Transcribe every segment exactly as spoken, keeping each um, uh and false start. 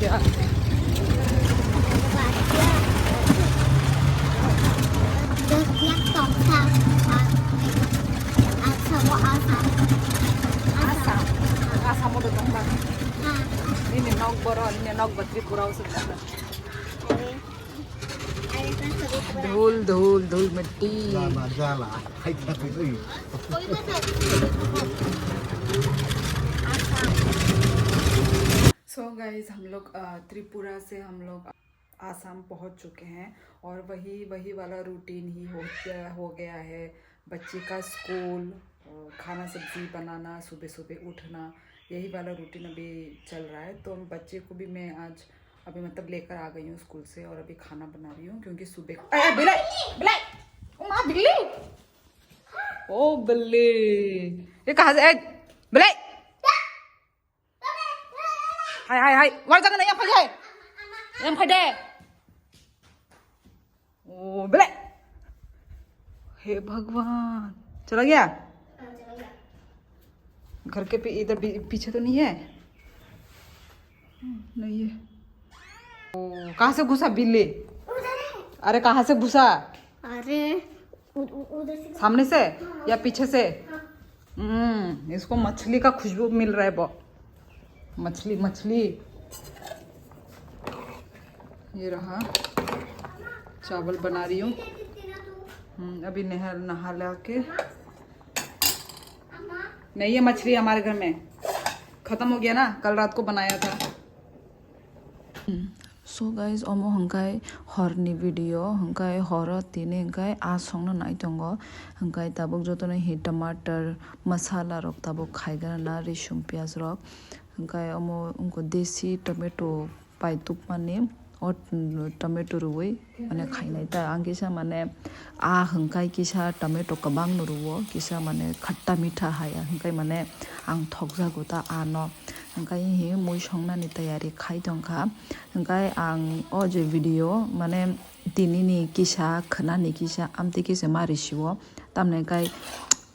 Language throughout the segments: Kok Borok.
Asam. Asam udah tong bang. Ini nok boro, ini nok batri pura usut. धूल धूल धूल मिट्टी। Jala, jala. Hai, hai, hai. So guys, हम लोग, अ, त्रिपुरा से हम लोग आसाम पहुंच चुके हैं और वही, वही वाला रूटीन ही हो गया, हो गया है। बच्चे का स्कूल, अ, खाना सब्जी बनाना, सुबह सुबह उठना, यही वाला रूटीन अभी चल रहा है। तो बच्चे को भी मैं आज अभी मतलब लेकर आ गई हूँ स्कूल से और अभी खाना बना रही हूँ क्योंकि सुबह, ए, ए, बिलाई, बिलाई, ओ माँ, बिल्ली, ओ बिल्ली, ये कहाँ से, ए, बिलाई, हाय, हाय, हाय, वाल जगह नहीं, यहाँ फंस है, यहाँ फंस है। ओ, बे। हे भगवान, चला गया? घर के पी-, इधर भी, पीछे तो नहीं है? नहीं है। ओ, कहाँ से घुसा बिल्ली? अरे, कहाँ से घुसा? अरे, उ-, उ-, उधर से। सामने से या पीछे से? हाँ। हम्म, इसको मछली का खुशबू मिल रहा है बहुत। मछली, मछली। ये रहा, चावल बना रही हूँ। हम्म, अभी नहा, नहा ला के। नहीं, ये मछली हमारे घर में खत्म हो गया ना, कल रात को बनाया था। So guys, omo hwnkhe horni video, hwnkhe horo tini hwnkhe aa songno nai tongo, hwnkhe tabuk jotono hi tomato masala rok tabuk khaigana na, risum piyaj rok, hwnkhe omo wngkha desi tomato paitupmani, o tomato rwui mane khainai ta ang kisa mane. Aa hwnkhe kisa tomato kwbangno rwo, kisa mane khatta mitha hai, hwnkhe mane ang thokjago ta ano. Hwnkhe hi mui songnani tayari khai tongkha. Hwnkhe ang o je video mane tinini kisa, khwnani kisa, amtwi kisa ma risiwo. Tamni hwnkhe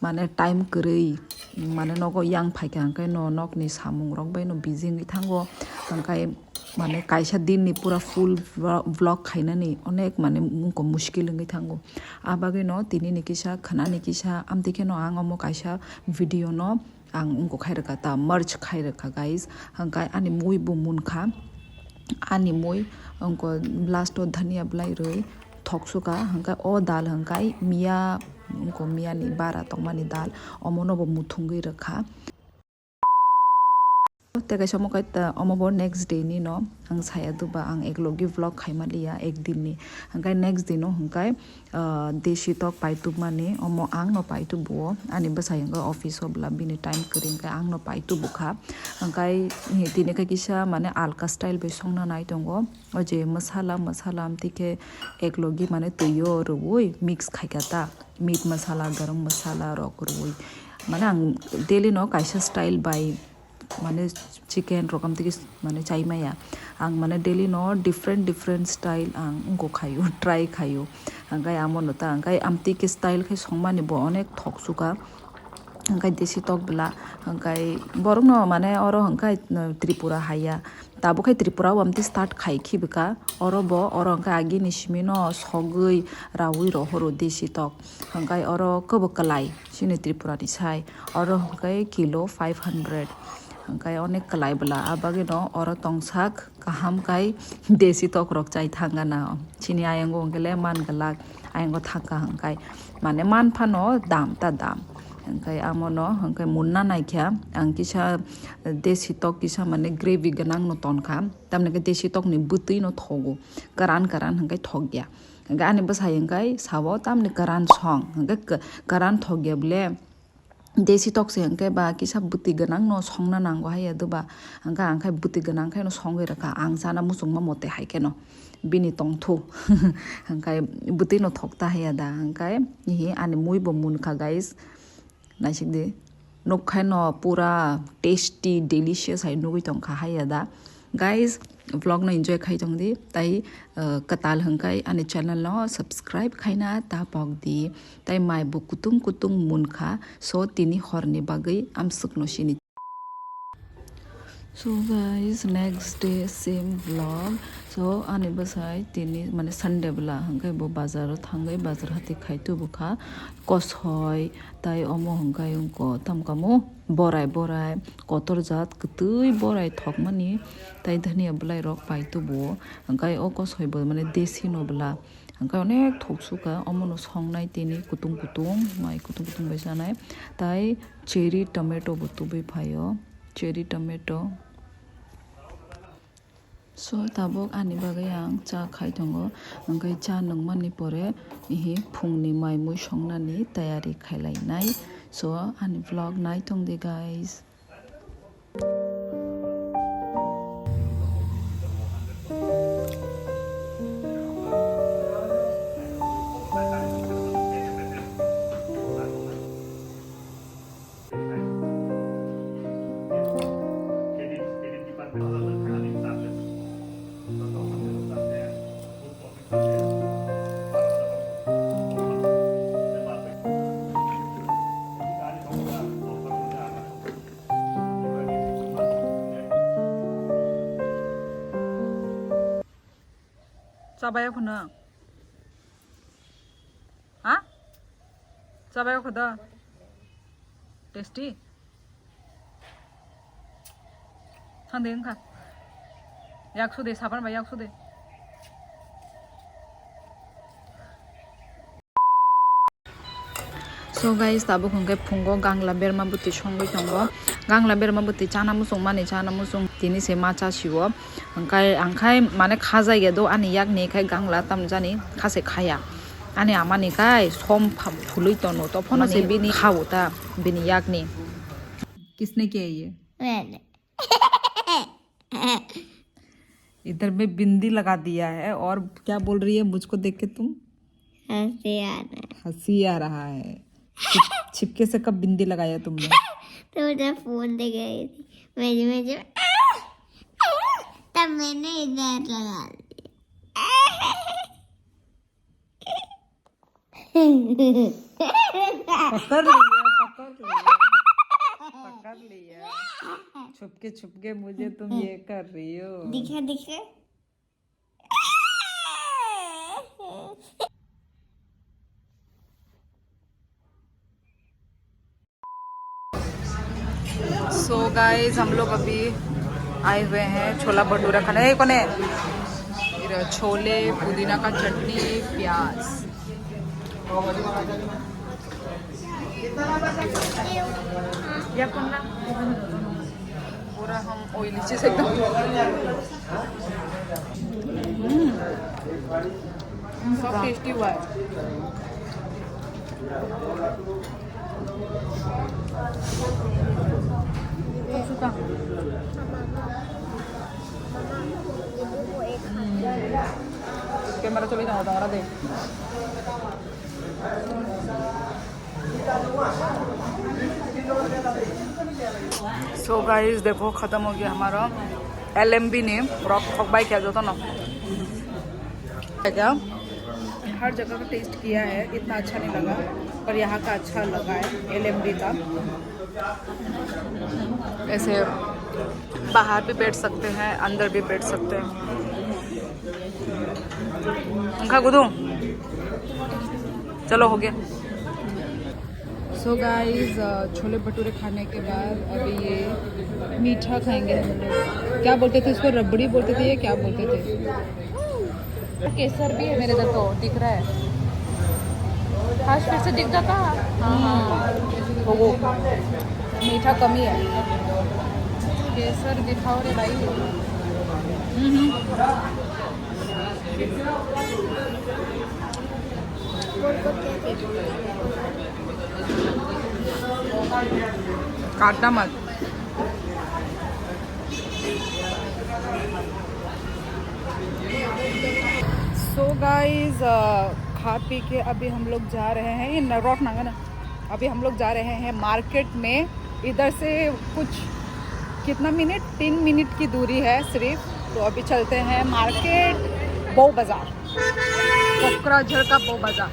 mane time kwrwi, mane nogo yang phaikha, hwnkhe no nokni samungrok baino busy wngwi thango. Hwnkhe mane kaisa dinni pura full vlo-, vlog khainani onek mane mungko muskil wngwi thango. A bagwino tinini kisa, khwnani kisa, amtwi kheno ang omo kaisa video no ang wngkok khai rwkha ta, merge khai rwkha, guys. Hwnkhe ani mui bo munkha, ani mui wngkha last o dhania belai rwi thoksuka, hwnkhe o dal hwnkhe miya, wngkha miyani bara tongmani dal, omono bo muthungwi rwkha. Tei kaisa omo kai ta, omo bo next day ni no ang saya duba, ang eklogi vlog khaima liya ek din ni, hwnkhe next day no hwnkhe, ah, desi tok paitupmani, omo ang no paitubuo, ani bwsai hwnkhe office o bwla bini time kwrwi hwnkhe ang no paitubukha. Hwnkhe tini khe kisa mane alka style bai songna nai tongo, o je masala, masala amtwi khe eklogi mane twi o rwui mix khaikha ta, meat masala, garam masala rok rwui, mane ang daily no kaisa style bai mane chicken rok amtwi khe mane chai maya. Ang mane daily no different different style ang wngkha khaio, try khaio. Hwnkhe amo no ta hwnkhe amtwi khe style khe songmani bo onek thoksuka. Hwnkhe desi tok bwla hwnkhe borok no mane oro hwnkhe Tripura haiya. Tabuk khe Tripura o amtwi start khai khibika. Oro bo oro hwnkhe agini simi no sogwi raui rohoro desi tok. Hwnkhe oro kwbo kwlai. Chini Tripura ni sai, oro hwnkhe kilo five hundred, hwnkhe onek kwlai bwla, a bagwino oro tongsak kaham khai desi tok rok chai thangana. Chini ayang o hwnkhe le man gwlak, ayang o thangkha hwnkhe mane man phano dam ta dam, hwnkhe amo no hwnkhe munna naikha ang kisa desi tok kisa mane gravy gwnang no tonkha, tamni khe desi tok ni bwtwi no thogo, kwran kwran hwnkhe thokya. Hwnkhe ani bwsai hwnkhe sao tamni kwran song, hwnkhe kwran thokya bole desi tok se hwnkhe ba kisa bwtwi gwnang no songna nango haiya doba, hwnkhe ang khe bwtwi gwnang khe no songwi rwkha, ang chana muchungma mote hai kheno bini tongthu hwnkhe bwtwi no thokta haiya da, hwnkhe hihi ani mui bo munkha guys. Naisik di. Nuk khaino pura tasty, delicious hai nugui tongkha haiya da. Guys, vlog no enjoy khai tong di. Tai, uh, kwtal hwnkhe ani channel no subscribe khaina ta pok di. Tai mai bo kutung kutung munkha. So tini horni bagwi amswk no sini. So guys, next day same vlog. So ani bwsai tini mane Sunday bwla hwnkhe bo bazar o thangwi bazar hati khai tubukha kosoi tai omo hwnkhe wngkha tamkamo borai borai kotor jat kwtwi borai thokmani tai dhania bwlai rok pai tubuo hwnkhe o kosoi bo mane desi no bwla hwnkhe onek thok sukha omono songnai tini kutung kutung mai kutung kutung bai chanai tai cherry tomato bo tubui phaio. Cherry tomato. So tabuk ani bagwi ang cha khai tongo, hwnkhe cha nungmani pore ihi phungni mai mui songnani tayari khailainai. So ani vlog nai tongdi guys. Chabaya khuna. Ha? Chabaya khuda. Tasty. Thang de wngkha. Yak su de, sapan bai yak su de. So guys, tabuk hwnkhe phungo gangla berma bwtwi songwi tongo. Gangla berma bwtwi chana muchung mani chana muchung tini se ma cha siwo. Hwnkhe ang khai mane kha jaiga do ani yakni khai gangla tam jani kha se khaya. Ani amani khai som pha-, phului tono to phono se bini kha uta bini yakni. किसने किया ये? मैंने। इधर में बिंदी लगा दिया है और क्या बोल रही है मुझको देख के तुम? हंसी आ रहा है। हंसी आ रहा है। छिप-, छिपके से कब बिंदी लगाया तुमने? तो मुझे फोन दे गई थी। मैं जो, मैं जो, तब मैंने इधर लगा ली। पकड़ लिया, पकड़ लिया, पकड़ लिया। छुपके छुपके मुझे तुम ये कर रही हो। दिखा, दिखा। So guys, हम लोग अभी आए हुए हैं छोला भटूरा खाने। ए, कौन है? इधर छोले, पुदीना का चटनी, प्याज। या कौन ना? पूरा हम ऑयली चीज एकदम। हम्म। सब टेस्टी हुआ है। कैमरा चले जाओ, कैमरा दे। So guys, देखो, खत्म हो गया हमारा एलएमबी ने फ्रॉक फ्रॉक बाय किया जो तो ना। क्या? हर जगह का टेस्ट किया है, इतना अच्छा नहीं लगा, पर यहाँ का अच्छा लगा है एलएमबी का। ऐसे बाहर भी बैठ सकते हैं, अंदर भी बैठ सकते हैं। उनका गुदू, चलो, हो गया। So guys, अ, छोले भटूरे खाने के बाद अभी ये मीठा खाएंगे हम लोग। क्या बोलते थे इसको, रबड़ी बोलते थे या क्या बोलते थे? केसर भी है मेरे इधर, तो दिख रहा है। आज फिर से दिख जाता। हाँ, हाँ। वो, वो मीठा कमी है। केसर दिखाओ रे भाई। हम्म, हम्म। काटना मत। So guys, अ, खा पी के अभी हम लोग जा रहे हैं, ये न-, रोट नांगा ना, अभी हम लोग जा रहे हैं मार्केट में। इधर से कुछ कितना मिनट, तीन मिनट की दूरी है सिर्फ। तो अभी चलते हैं मार्केट, बो बाजार, कोकराझार का बो बाजार।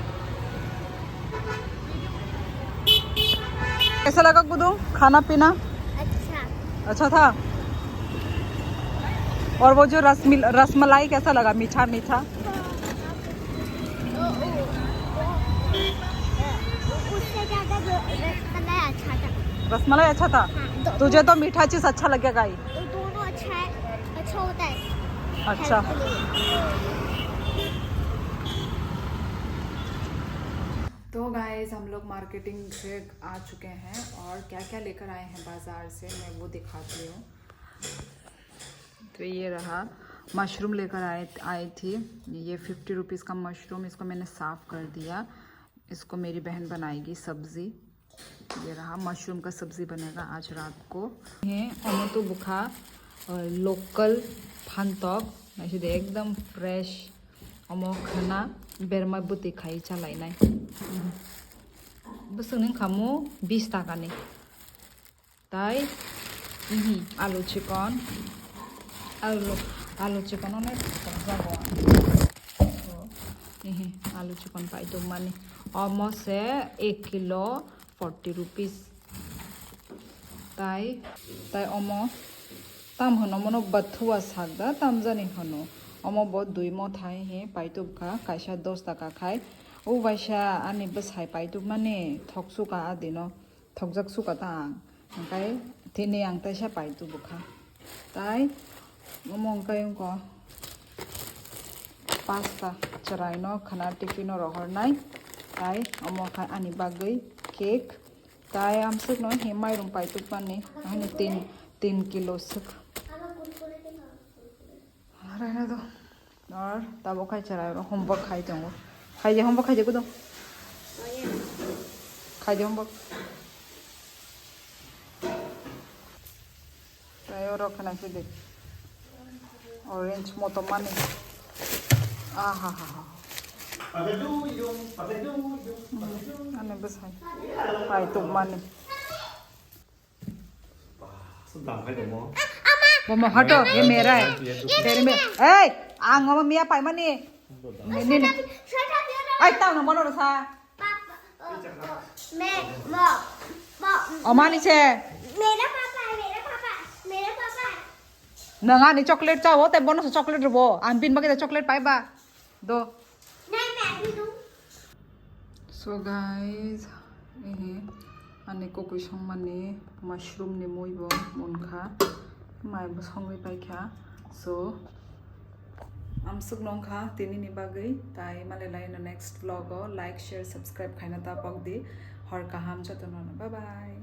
कैसा लगा गुदुम खाना पीना? अच्छा। अच्छा था। और वो जो रसमिल रसमलाई कैसा लगा? मीठा मीठा। उससे ज्यादा जो रसमलाई अच्छा था। रसमलाई अच्छा था। तुझे तो मीठा चीज अच्छा लगेगा ही। दोनों अच्छा है। अच्छा होता है। अच्छा। तो गाइस, हम लोग मार्केटिंग से आ चुके हैं और क्या क्या लेकर आए हैं बाजार से, मैं वो दिखाती हूँ। तो ये रहा, मशरूम लेकर आए आई थी। ये फिफ्टी रुपीज़ का मशरूम, इसको मैंने साफ़ कर दिया। इसको मेरी बहन बनाएगी सब्ज़ी। ये रहा, मशरूम का सब्ज़ी बनेगा आज रात को। Omo to bwkha local phantok, naisidi ekdom fresh. Omo khwna berma bwtwi khai chalainai. Bwswkni wngkha mo bis taka ni. Tai ihi alu chikon, alu alu chikon onek jago. Ihi alu chikon paitokmani. Omo se ek kilo forty rupees. Tai tai omo tam hwno mono bathua sakda tam jani hwno. Omo bo dui mothai hi paitokha, kaisa dos taka khai. O waisa ani bwsai paitokmani thoksuka adino. Thokjak suka ta ang. Hingkai tini ang taisa paitu bwkha. Tai omo hingkai wngkha pasta chwraino khwna tiffino rohornai. Tai omo kha ani bagwi cake. Tai amsukno hi mairum paitukmani. Ahini tin, tin kilo swk. Raina do. Ar tabuk khai chwrai oro homework khai tongo. Khai je homework khai je kudo. Khai je homework. Tai oro khana se de. Orange moto mani. Aha ha ha. Ani bwsai. Pai tuk mani. Bomo hoto, ye merai. Terme. Ei, ang omo miya paimani. Nini. Ei, tao no bono sa. मैं वो वो Omani se. मेरा पापा है मेरा पापा मेरा पापा है Nang ani chocolate chao, te bono sa chocolate robo. Ang bin bagwi chocolate pai ba. Do. नहीं मैं भी दूँ So guys, ehe ani kokoi songmani mushroom ni mui bo munkha, mai bo songwi paikha. So amsuk nongkha tini ni bagwi, tai malai lai no next vlog o like, share, subscribe khaina ta pokdi. Hor kaham jotono, bye bye.